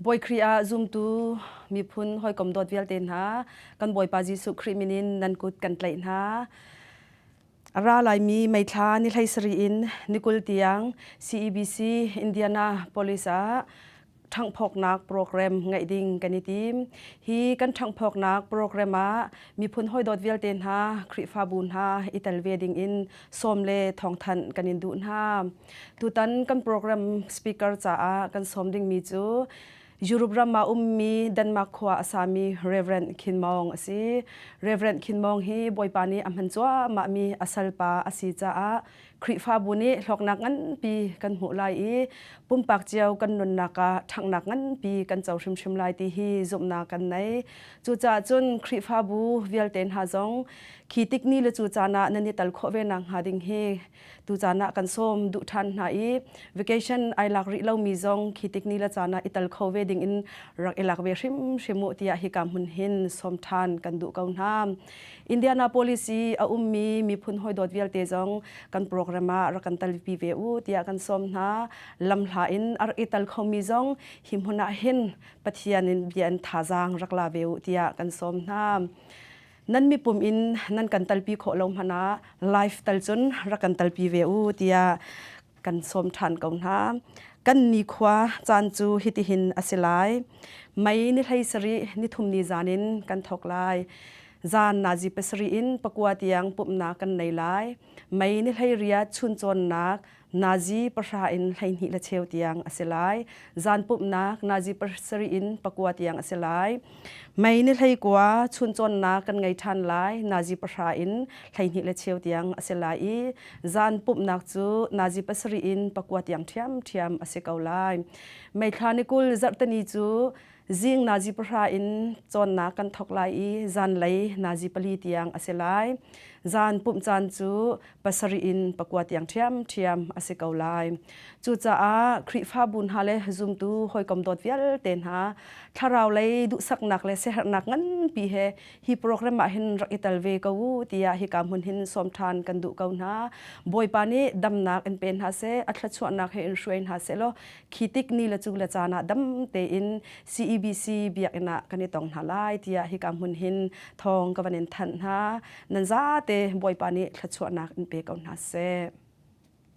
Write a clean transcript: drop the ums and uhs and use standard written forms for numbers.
Bawi Khrih ah zumtu miphun hawikom dawt vialte hna, kan Bawipa Jesuh Khrih min in nan kut kan tlaih hna. A ra laimi May thla ni 17 in ni 20 tiang CEBC Indianapolis ah ṭhanghphawknak program ngeih ding kan i tim. Hi kan ṭhanghphawknak program ah miphun hawidawt vialte hna, Khrihfabu hna i tel ve ding in sawm le thawngthanh kan in duh hna. Tutan kan program speaker caah kan sawm dingmi cu Europe ram ah ummi Denmark khua a sami Reverend Khin Maung a si. Reverend Khin Maung hi Bawipa nih a hman cuahmahmi a salpa a si caah Khrihfabu nih hlawknak nganpi kan hmuh lai i pumpak cio kan nunnak ah ṭhanghnak nganpi kan co hrimhrim lai ti hi zumhnak kan nei. Cucaah cun Khrihfabu vialte hna zong khi tik ni le cu caan ah nan i tal khawh ve nak hnga ding hi tucaan ah kan sawm duh ṭhan hna i vacation ai lak rih lomi zong khi tik ni le caan ah i tal kho ve ding in rak i lak ve hrimhrim u tiah hika hmun hin sawm ṭhan kan duh ko hna. Indianapolis i a ummi miphun hawidawt vialte zong kan program ah rak kan talpi ve u tiah kan sawm hna. Lamhla in a rak i tal khomi zong hi hmun ah hin Pathian in bia in thazaang rak la ve u tiah kan sawm hna. Nan mipum in nan kan talpi khawh lo hmanh ah live tal cun rak kan talpi ve u tiah kan sawm ṭhan ko hna. Kan nikhua caan cu hitihin a si lai. Mei ni 17 nithum ni zan in kan thawk lai. Zan nazi 7 in 9 tiang pumhnak kan nei lai. Mei ni 18 chun cawnnak nazi 10 in 12 le cheu tiang a si lai. Zan pumhnak nazi 7 in 9 tiang a si lai. Mei ni 19 chun cawnnak kan ngei ṭhan lai. Nazi 10 in 12 le cheu tiang a si lai i zan pumhnak cu nazi 7 in 9 tiang ṭhiamṭhiam a si ko lai. Mei thla ni 20 zarhteni cu zing nazi 10 in cawnnak kan thawk lai i zanlei nazi 4 tiang a si lai. Zan pumh caan cu 7 in 9 tiang ṭhiamṭhiam a si ko lai. Cucaah Khrihfabu hna le zumtu hawikom dawt vialte hna thlarau lei duhsaknak le siaherhnak nganpi he hi program ah hin rak i tel ve ko u tiah hika hmun hin sawm ṭhan kan duh ko hna. Bawipa nih damnak in pe hna seh, a thluachuahnak he in hruai hna seh law khi tik ni le cu le caan ah dam tein CEBC biakinn ah kan i tong hna lai tiah hika hmun hin thawng ka van in thanh hna. Nan zate Bawipa nih thluachuahnak in pe ko hna seh.